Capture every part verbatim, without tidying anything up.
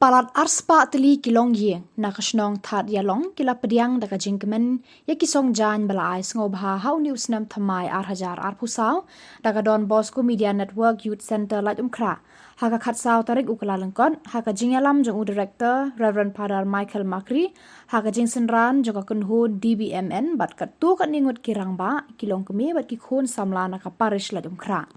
Palat arspah tylli ki longïing na ka shnong Thad Ïalong ki la pdiang da ka jingkmen ïa ki song jaiñ ba la ai sngewbha ha une u snem thymmai ar hajar arphew saw da ka Don Bosco Media Network Youth Centre Laitumkhrah ha ka khatsaw tarik u Kyllalyngkot, ha ka jingïalam jong u Director Reverend Father Michael Makri, ha ka jingsynran jong ka kynhun D B M N bad katto katne ngut ki rangbah, ki longkmie bad ki khun samla na ka parish Laitumkhrah.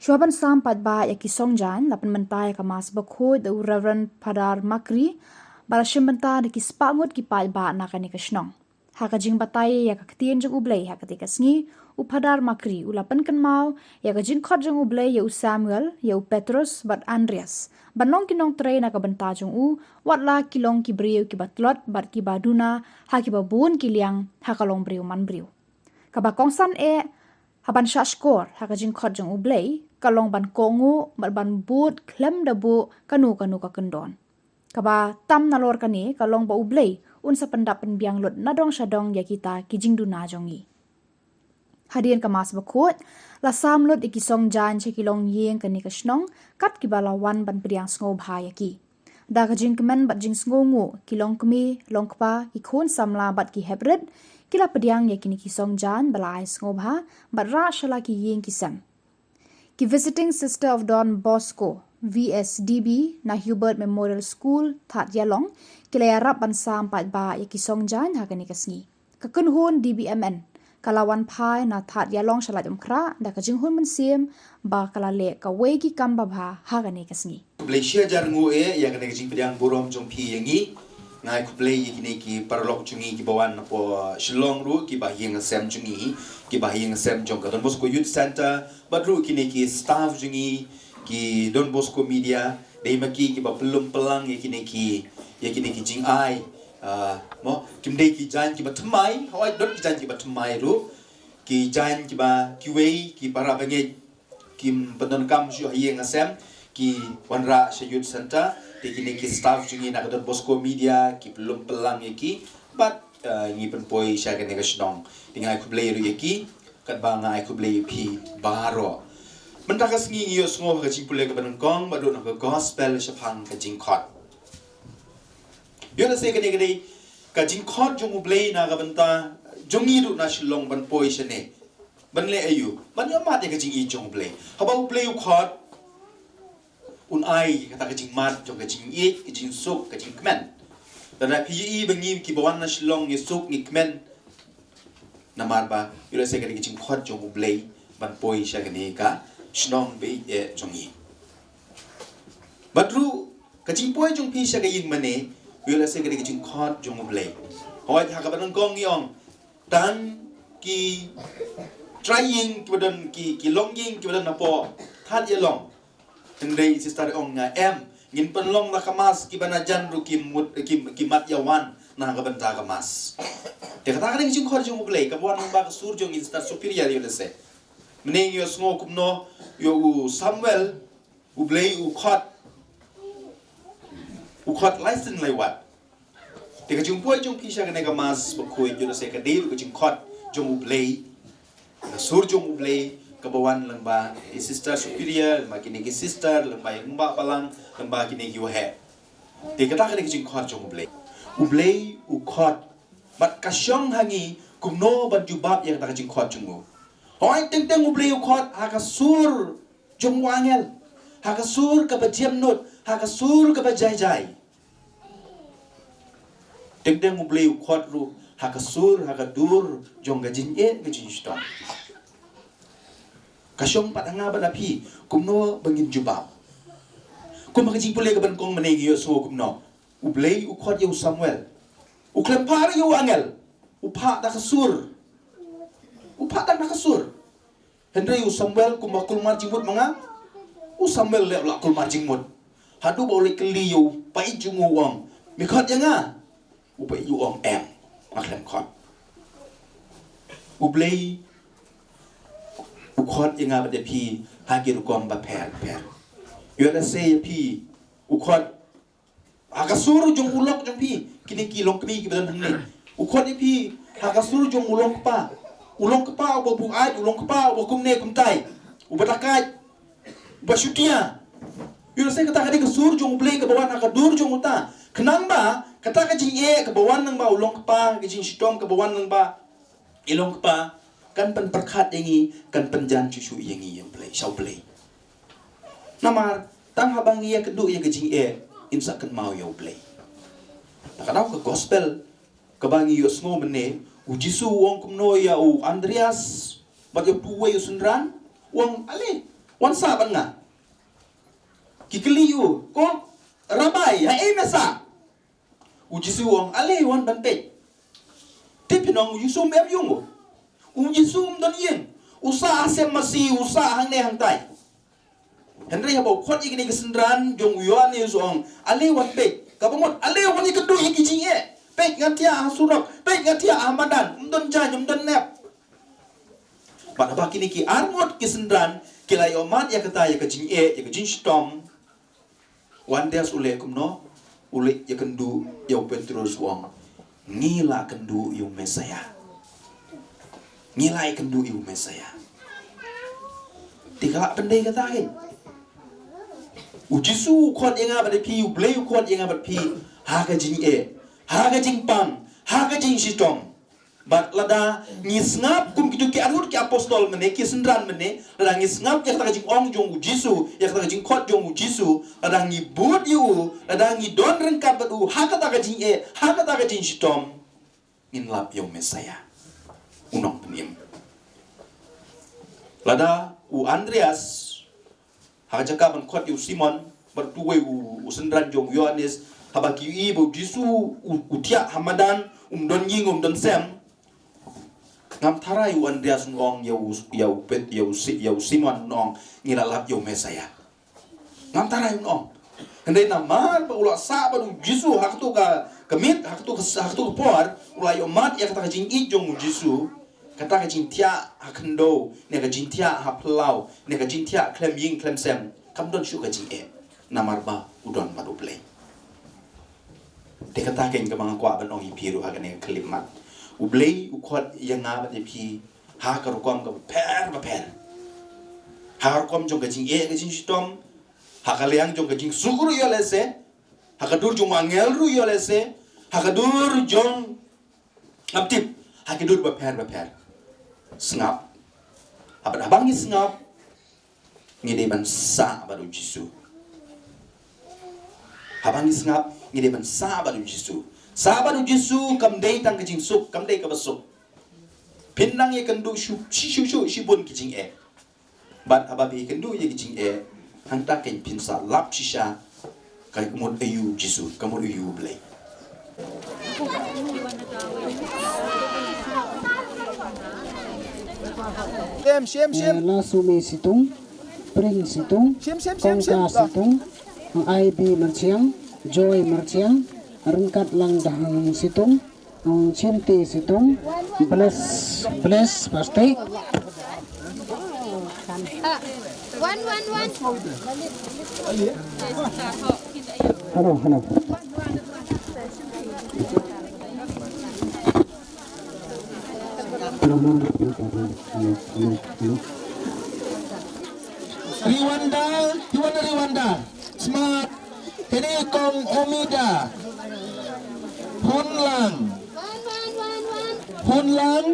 Shuwa ban sam paidbah ïa ki song jaiñ, la pynmynta ïa ka Mass Bakhuid da u Reverend Father Makri, ba la shim bynta da ki spah ngut ki paidbah na kane ka shnong. Ha ka jingbatai ïa ka ktien jong U Blei ha katei ka sngi, u Father Makri u la pynkynmaw ïa ka jingkhot jong U Blei ïa u Samuel, ïa u Petrus bad Andreas ban long ki nongtrei na ka bynta jong u, wat la ki long ki briew kiba tlot bad kiba duna ha kiba bun ki liang ha ka longbriew manbriew. Kaba kongsan eh, ha ban shahshkor ha ka jingkhot jong U Blei ka long ban kohnguh bad ban bud khlem da buh kano kano ka kyndon. Kaba tam nalor kane ka long ba U Blei un sa pyndap pynbiang lut nadong shadong ïa kita ki jingduna jong ngi. Hadien ka Mass Bakhuid, la sam lut ïa ki song jaiñ sha ki longïing kane ka shnong, kat kiba la wan ban pdiang sngewbha ïa ki. Da ka jingkmen bad jingsngewnguh, ki longkmie, longkpa, ki khun samla bad ki heprit ki la pdiang ïa kine ki song jaiñ ba la ai sngewbha bad rah sha la ki ïing ki sem. Ki Visiting Sister of Don Bosco, V S D B, na Hubert Memorial School, Thad Ïalong, ki la ïarap ban sam paidbah ïa ki song jaiñ ha kane ka sngi. Ka kynhun D B M N ka la wan phai na Thad Ïalong sha Laitumkhrah da ka jinghun mynsiem ba ka la leh kawei ki kam babha ha kane ka sngi. Khublei shihajar nguh eh ïa kane ka jingpdiang burom jong phi ïa ngi. Nga ai khublei ïa kine ki paralok jong ngi kiba wan napoh Shillong ruh, kiba ha ïing ha sem jong ngi, kiba ha ïing ha sem jong ka Don Bosco Youth Centre, bad ruh kine ki staff jong ngi ki Don Bosco Media, dei ma ki kiba pynlum pynlang ïa kine ki, ïa kine ki jingai. Ah, mo, kim dei ki jaiñ kiba thymmai, hooid, don ki jaiñ kiba thymmai ruh, ki jaiñ kiba kiwei ki para bangeit kim pyndonkam shuh ha ïing ha sem, ki wanrah sha Youth Centre. Te kine ki staff jong ngi na ka Don Bosco Media ki pynlum pynlang ïa ki, bad, ah, ngi pynpoi sha kane ka shnong. Te nga ai khublei ruh ïa ki, katba nga ai khublei ïa phi baroh. Mynta ka sngi ngi ïohsngew ha ka jingpule kaba nyngkong bad ruh na ka gospel shaphang ka jingkhot. Ïoh lehse kane ka dei ka jingkhot jong U Blei na ka bynta jong ngi ruh na Shillong ban poi shane. Ban leh aïu? Ban ïohmad ïa ka jingïeit jong U Blei. Haba U Blei u khot, un ai kata ka jingmad jong ka jingïeit, ka jingsuk, ka jingkmen. Lada phi ïohi ba ngi kiba wan na Shillong ngi suk ngi kmen, namar ba ïoh lehse ka dei ka jingkhot jong U Blei ban poi sha kane ka shnong baieit jong ngi. Bad ruh ka jingpoi jong phi sha ka ïing mane, ïoh lehse ka dei ka jingkhot jong U Blei. Hooid, ha kaba nyngkong ngi ong, tang ki trai ïing kiba don, ki, ki longïing kiba don napoh Thad Ïalong. Hynrei sister ong nga em, ngin pynlong la ka Mass, kiba na jan ruh ki mut, ki, ki mad ïa wan na ka bynta ka Mass. Te kata ka dei ka jingkhot jong U Blei, kaba wan lyngba ka sur jong ngi, Sister Superior, ïoh lehse. Mynne ngi ïohsngew kumno ïa u Samuel, U Blei u khot, u khot lai sien lai wat. Te ka jingpoi jong phi sha kane ka Mass Bakhuid, ïoh lehse ka dei ruh ka jingkhot jong U Blei, ka sur jong U Blei kaba wan lyngba i Sister Superior, lyngba kine ki sister, lyngba i Rangbah Balang, lyngba kine ki waheh. Te kata ka dei ka jingkhot jong U Blei. U Blei u khot, bad ka shong ha ngi kumno ban jubab ïa kata ka jingkhot jong u. Hooid, teng teng U Blei u khot ha ka sur jong u angel, ha ka sur kaba jemnud, ha ka sur kaba jai jai. Teng teng U Blei u khot ruh ha ka sur, ha ka dur jong ka jingeh, ka jingshitom. Ka shong pat ha nga bad ha phi kumno ba ngin jubab. Kum ha ka jingpule kaba nyngkong mynne ngi ïohsngew kumno U Blei u khot ïa u Samuel. U khlem phah ruh ïa u angel, u phah da ka sur. U phah tang da ka sur. Hynrei u Samuel kumba kulmar jingmut ma nga, u Samuel leh u la kulmar jingmut. Haduh ba u leit kylli ïa u pait jong u, u ong, me khot ïa nga? U pait u ong, em, nga khlem khot. U Blei u khot ïa nga bad ïa phi ha ki rukom bapher bapher. Ïoh lehse ïa phi u khot ha ka sur jong u lok jong phi, kine ki longkmie kiba don hangne. U khot ïa phi ha ka sur jong u longkpa. U longkpa uba buaid, u longkpa uba kumne kumtai, uba dakaid, uba shutia. Ïoh se kata ka dei ka sur jong U Blei kaba wan ha ka dur jong uta. Khnang ba kata ka jingeh kaba wan nang ba u long kpa, ka jingshitom kaba wan nang ba i long kpa, kan pynpyrkhat ïa ngi, kan pynjan shuh shuh ïa ngi ïa U Blei, sha U Blei. Namar tang haba ngi ïa kynduh ïa ka jingeh, in sa kynmaw ïa U Blei. Na ka daw ka gospel kaba ngi ïohsngew mynne, u Jisu u ong kumno ïa u Andreas bad ïa uwei u synran, u ong, "Ale, wan sah bad nga." Ki kylli ïa u, "Ko Rabbi, ha ei me sah?" U Jisu u ong, "Ale wan ban peit." Te phin ong u Jisu um ïoh ïing. U Jisu um don ïing. U sah ha sem masi, u sah hangne hangtai. Hynrei haba u khot ïa kine ki synran jong u Ïoannis u ong, "Ale wan peit." Kaba mut, "Ale wan ïa kynduh ïa ki jingeh. Peit nga thiah ha surok, peit nga thiah ha madan, um don jaiñ, um don nep." Bad haba kine ki arngut ki synran ki la ïohmad ïa kata, ïa ka jingeh, ïa ka jingshitom, u Andreas u leh kumno? U leit ïakynduh ïa u Petrus u ong, "Ngi la kynduh ïa u Messaïah. Ngi la ïakynduh ïa u Messaïah." Te ka lah pyndei kata hi. U Jisu u khot ïa nga bad ïa phi, U Blei u khot ïa nga bad phi, ha ka jingeh, ha ka jingpang, ha ka jingshitom. Bad lada ngi sngap kum kito ki arngut ki apostol mynne, ki synran mynne, lada ngi sngap ïa kata ka jingong jong u Jisu, ïa kata ka jingkhot jong u Jisu, lada ngi bud ïa u, lada ngi don ryngkat bad u ha kata ka jingeh, ha kata ka jingshitom, ngin lap ïa u Messaïah, u nongpynim. Lada u Andreas ha ka jaka ban khot ïa u Simon bad uwei u, u synran jong u Ïoannis, haba ki ïohi ba u Jisu u, u thiah ha madan, um don ïing, um don sem, ngam tharai u Andreas un ong ïa u, ïa u Pet-, ïa u Si-, ïa u Simon un ong, "Ngi la lap ïa u Messaïah." Ngam tharai un ong. Hynrei namar ba u la sah bad u Jisu ha kato ka, ka miet, ha kato ka, ha kato ka por, u la ïohmad ïa kata ka jingïeit jong u Jisu, kata ka jingthiah ha khyndew, ne ka jingthiah ha phyllaw, ne ka jingthiah khlem ïing khlem sem, kam don shuh ka jingeh, namar ba u don bad U Blei. Te kata keiñ kaba nga kwah ban ong ïa phi ruh ha kane ka khyllipmat. U Blei u khot ïa nga bad ïa phi ha ka rukom kaba pher bapher. Ha ka rukom jong ka jingeh ka jingshitom, ha ka liang jong ka jingsuk ruh ïoh lehse, ha ka dur jong u angel ruh ïoh lehse, ha ka dur jong, ngam tip, ha ki dur bapher bapher. Sngap. Haba, haba ngi sngap, ngi dei ban sah bad u Jisu. Haba ngi sngap, ngi dei ban sah bad u Jisu. Sah bad u Jisu kam dei tang ka jingsuk, kam dei kaba suk. Phin nang ïakynduh shu, shi, shu, shu, shibun ki jingeh. Bad haba phi ïakynduh ïa ki jingeh, hangta keiñ phin sa lap shisha ka mut aïu Jisu, ka mut aïu Blei. Shem, shem, shem. Eh, Lasumi Situng, Pring Situng, Shem, shem, shem, Kongka shem. Situng, Ivy Marchiang, Joy Marchiang, Ryngkat Lang Dahang Situng, Chinti Situng, Bless, Bless Pasti. One, one, one. Hello, hello. Hello, hello, hello, hello. Rwanda, Rwanda, Rwanda. Smart. Kane Kong Omida. Hunlang. Hunlang.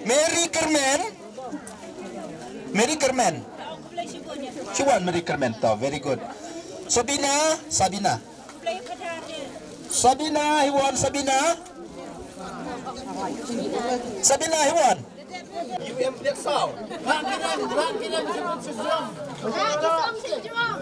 Mary Kermen. Mary Kermen. She won Mary Kermen. To, very good. Sabina, Sabina. Sabina, he won, Sabina. Sabina, he won. U M Peksaw. Rah kyrem, rah kyrem, sejrong. Rah kyrem, sejrong.